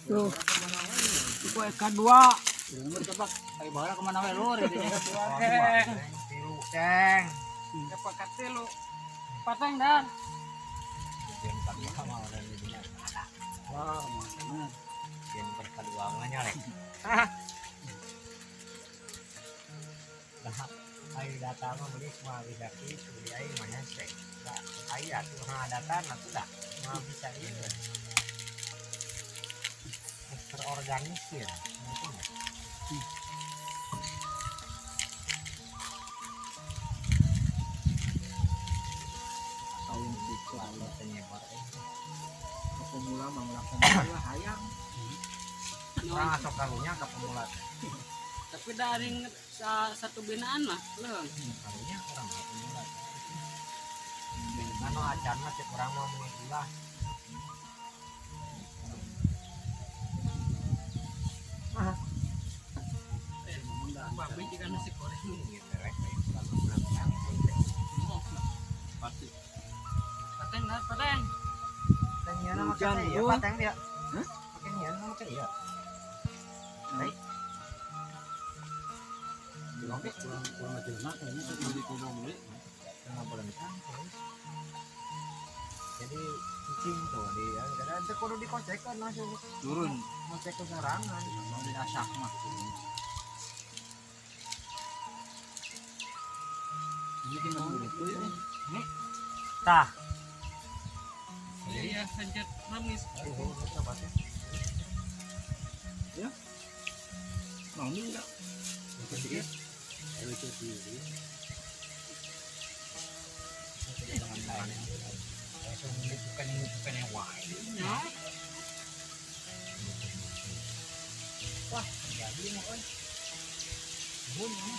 Tuh. Iku eka dua. Coba ayo bawa kemana we lur ini. Tilu ceng. Dapat tilu. Pateng dan. Wah, yang berkedua mah nyalek. Nah, ayo data mah beli semua bisa kitu di aing mah nyesek. Nah, ayo atuh mah data nah sudah mah bisa ieu. Terorganisir gitu mah. Atau yang itu Kalau penyebar pemula mah melakukan hayang. orang asok karunya ke pemula. Tapi dari satu binaan mah, leung. Karunya orang ke pemula. Kan acan mah cek urang mah mun ulah. Babi juga nasi goreng. Gitu rek kalau belakang. Pasti. Pateng dah, pateng. Tanya nama Hujan, kita ya, Bu. pateng dia. Hah? Pakai nyian nama kita ya. Baik. Kurang kurang aja mah kayaknya tuh beli kudu beli. Tengah belentang terus. Jadi cicing tuh di ada teu kudu dikocekeun langsung Turun. ngocek ke sorangan. Di asak mah. Ini tinggal beli ya. Tah. Iya, senjat remis. Ya. Mau enggak? Ayo cuci. Bukan yang wae. Ya. Wah, jadi mah euy. Turun ini.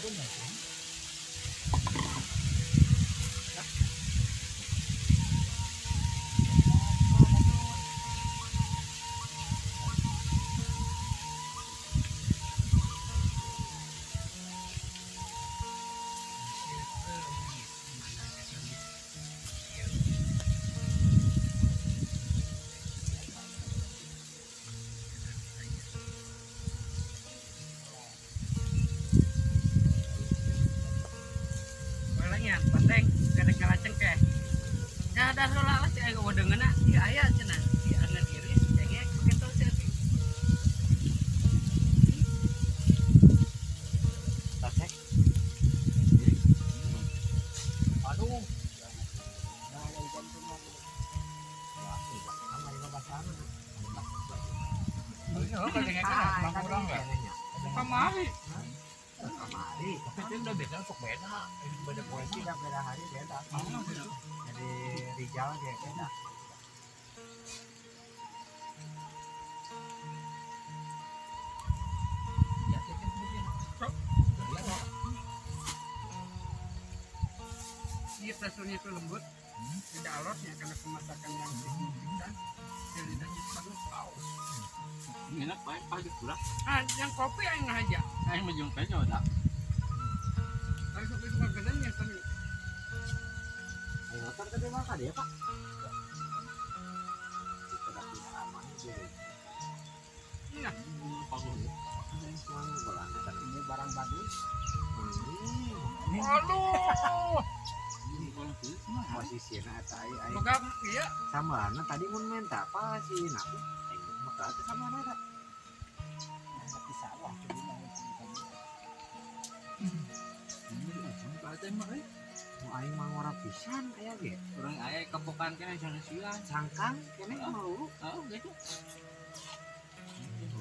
Turun ya. Palingnya pateng kada kalaceng ke. Ya ada heula lah cai wedengeuna ieu aya cenah. Ieu anu diris cengek begitu cenah. Cek. Aduh. Kamari. Kamari. Tapi itu udah beda sok beda. Beda poesi. Beda beda hari beda. Jadi Rijal kayak beda. Ini teksturnya itu lembut, tidak alotnya karena pemasakan yang signifikan. Jadi lidahnya bagus. Wow. Enak baik pagi pula. Ah, yang kopi yang aja. Aing mah jeung penyo dah. Kalau suka suka gedenya kan. Ayo motor tadi makan ya Pak. Kita dapat aman dulu. Iya. Ini barang bagus. Aduh. Posisinya eta ai Boga iya. sama tadi mun minta apa sih nah aing mah teh sama eta. Di sawah coba Mau aing mah ngora pisan aya ge. Urang aya kepokan kene sana-sian. Cangkang kene mah lulu. Oh, gitu.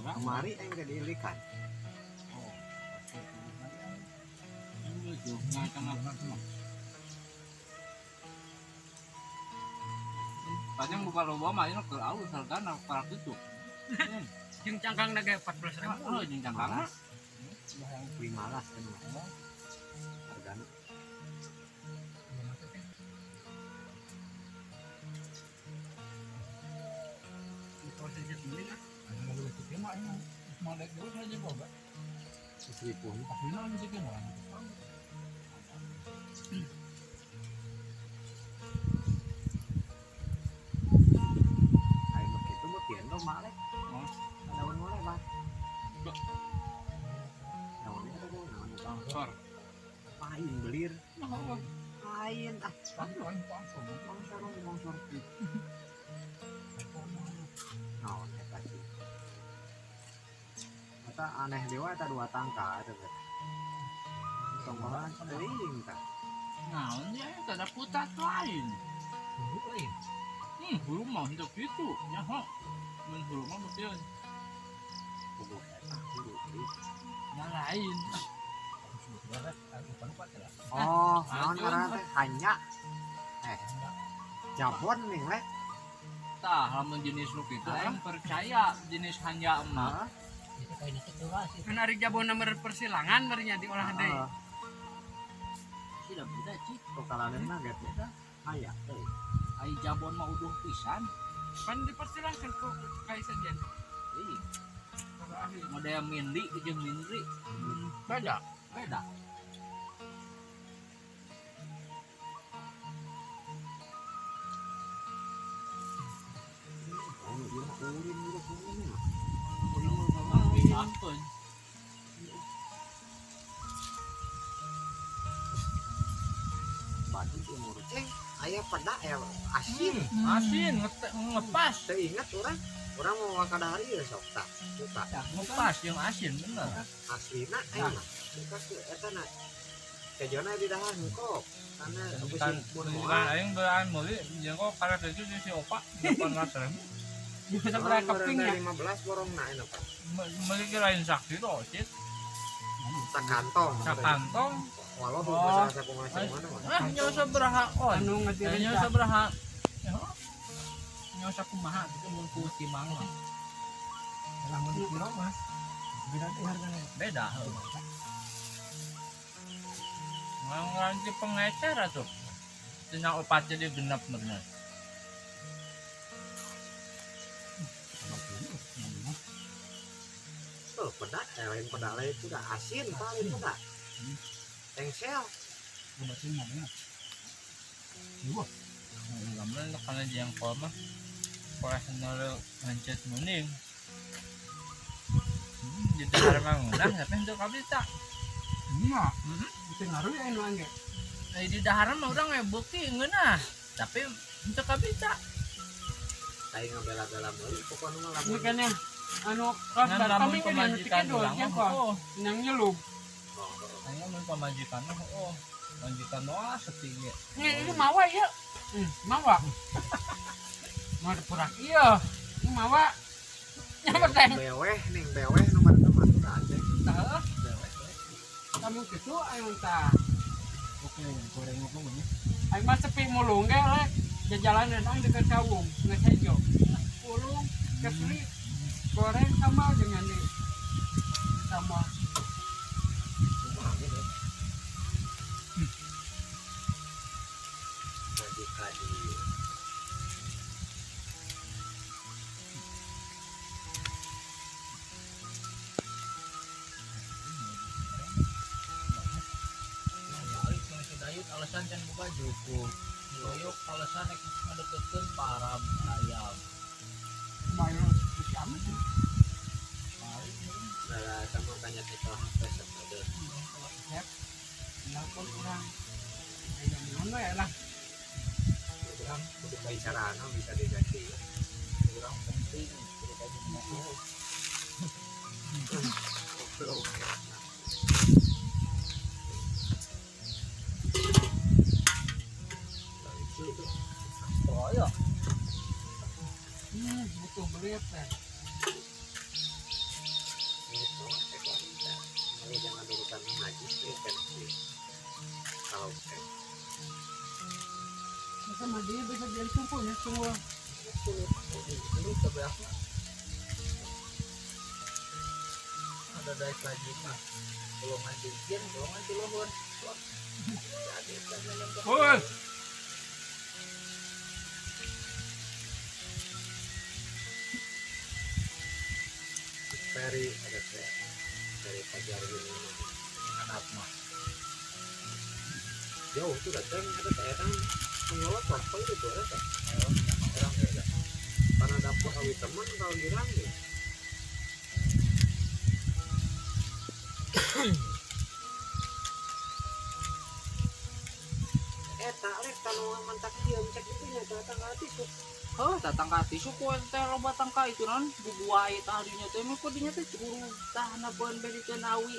Kemari aing ge diilikan. Oh. Panjang buka loba mah ini ke alus hargana parak itu. Jeung cangkang na ge 14.000. Oh, jeung cangkang mah. Beli malas kan mah. Hargana. Seribu. Aneh dewa eta dua tangka eta teh. Tonggolan teuing tah. Naon ya eta da putat lain. Hulu euy. Hulu mah henteu kitu nyaho. Mun hulu mah betul. Kubu eta hulu euy. Nya lain. Oh, naon ngaranna teh hanya jabon nih lek. Tah, lamun jenis nu kitu aing percaya jenis hanya mah. Kan ari jabon nomor persilangan meureun diolah deui. Tidak beda cik. Tukalaneuna ge teh. Aya euy. Ai jabon mah uduh pisan. Pan dipersilahkan ku kai sajen. Ih. Model mindi jeung mindri. Beda. Beda. Oh, ieu mah ulin gitu ulin. Ampun. Batu umur ceng aya peda ya asin. Asin ngepas. Teu ingat urang mau kadahari ya sok tah. Buka. Ngepas yang asin bener. Aslina aya mah. Buka ke eta na. Kejona di dahar hungkop. Karena Kan aing beulaan meuli jeung kok karek itu si opa 800.000. Bisa berapa keping ya? 15 borongna enak Pak. Meuli ge lain sakilo sih. Sakantong. Sakantong. Walau bahasa kumaha mana mah. Ah, nyawa sabaraha on. Anu ngetirin Nyawa sabaraha. Nyawa sakumaha kitu mun ku timang mah. Lamun di kilo mah beda teh hargana. Beda heuh. Nganti pengecer atuh. Tina opat jadi genep bener. Tuh peda, lain peda lain itu udah asin paling peda. Tengsel. Obatnya mana? Dua. Lamun kana jengkol mah kolesterol mencet mending. Jadi harga ngeunah tapi henteu kabita. Nya. Itu ngaruh ya anu angge. Di daharan mah urang beuki ngeunah tapi henteu kabita. Aing ngabela-bela meuli pokona mah lamun. Ini kan ya anu kelas lamun kami kan anu pamajikan tiket urang mah jengkol. heuh. Yang nyelub. Aing mun pamajikan mah heuh. Pamajikan mah sepi ge. Ini mawa ya. Mawa. Mau purak iya. Ini mawa. Nyamper teh. Beweh ning beweh nomor teman tuh aja. Tah. Kamu gitu aing tah. Oke, goreng apa nya? Aing mah sepi mulung ge lek. Jajalanan aing dekat kawung, geus hejo. Ulung kesri goreng sama dengan ini. Sama. Alasan can buka cukup doyok alasan rek ngadeketkeun param ayam Mayo amat. Nah, sama banyak itu HP sepeda. Ya. Nelpon urang. Aya naon we lah. Urang kudu bicarana bisa diganti. Urang penting cerita jeung Oke. Oh ya. Butuh beli teh. Ini jangan urusan najis ya kan. Kalau Sama dia bisa jadi sungguh ya sungguh. Ini seberapa? Ada daik lagi mah. Golongan jengkir, golongan tiluhur. Woi. Ferry ada teh dari Pajar ini Anak mah. Jauh tuh datang ada teh kan menyolot waktu itu ada teh. Orang beda. Karena dapur awi teman kalau girang nih. Tak lek nu mantak ieu cek itu nya tangka tisu. Heuh, tah tangka tisu ku teh loba tangka itu naon bubuai tah dinya teh mah dinya teh curug tah nabeun be di teh awi.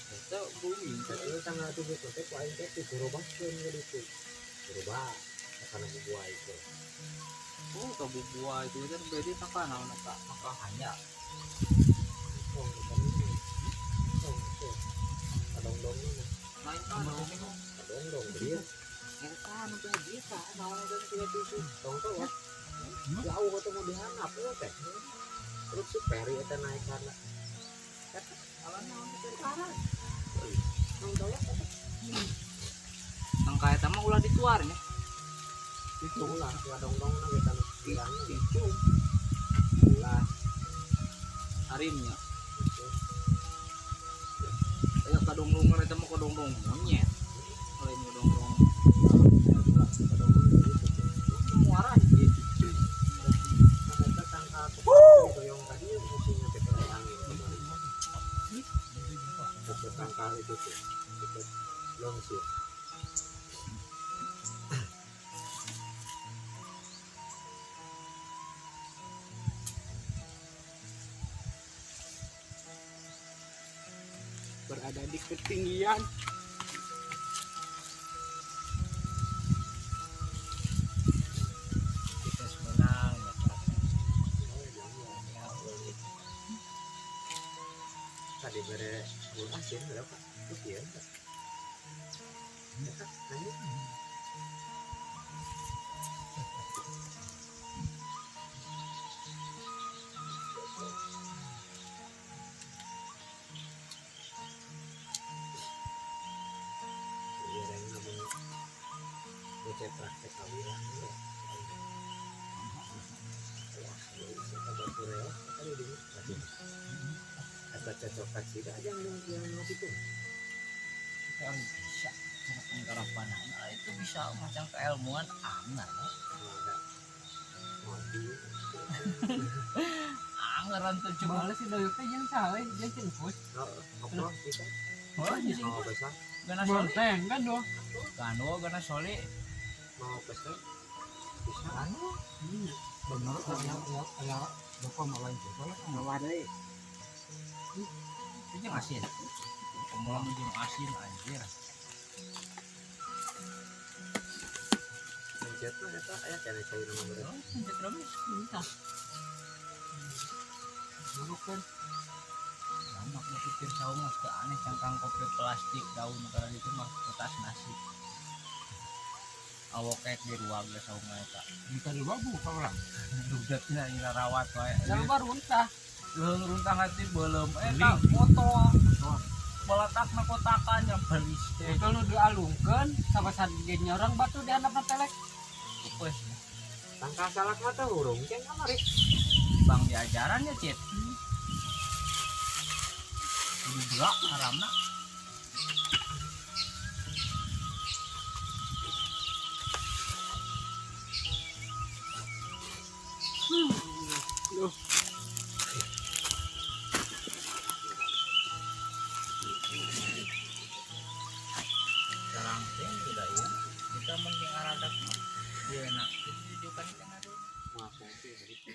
Eta bumi. Ieu tangga tisu teh ku aing teh digorobaskeun ka ditu. Gerobak kana bubuai teh. Oh, tah bubuai itu teh bedi tangka naon eta? Tangka hanya. Oh, kan. Oh, teh. Kadongdong mah. Lain kan. Kadongdong dia. Eta anu teh bisa naon eta teh tisu. Tong teh ya. Jauh ketemu di handap ya teh. Terus si Peri eta naik karena Alah naon teh parah. tong tolak eta. Tangka eta mah ulah dituar nya. Itu ulah kadongdong na kita nu bilangnya Itu ulah. harimnya. Aya kadongdongan eta mah kadongdong monyet. Lain kadongdong. Kadongdong itu. Muara gitu. Eta tangka doyong tadi musimnya teh angin kemarin. Terus tangka itu tuh itu longsir. Berada di ketinggian. Kita menang ya Pak. Tadi bere gula asin berapa? Itu ya. Eta nanya. Biar yang ngomong bocah praktek kawilan ya. Wah, siapa batu reok tadi di atau cocok sih aja yang mau itu. Kita harus bisa cara penggarapan nah, itu bisa macam keilmuan anger. Ada mati. Angeran tuh cuma Malah si doyok teh jeung saha jeung cengkus. Ngobrol kita. oh Mau pesan, gana soli Bonteng kan doh. gano gana soli mau pesan. Bisa. anu Bener aya aya bapak malah juga lah. Malah deui. itu jeung asin pemulang jeung asin anjir Mencet mah eta aya kene cai nama bere. oh pencet terus Entah. Marukan lama aku pikir saung mah teu aneh cangkang kopi plastik daun karena itu mah kertas nasi awok kayak di ruang ge saung eta minta di babu ka urang. rudetna ira rawat wae Jangan baru entah. leuheung runtah hati belum eta foto balatakna kotakan yang belis teh Itu nu dialungkeun sama ge nyorang batu di handapna telek. pupus Tangka salak mah teh hurung ceng kamari. bang diajaran ya cit kudu berak haramna Duh. Sekarang teh tidak ya kita mending aradak mah dia enak itu tujukan kan ada Mau kopi gitu.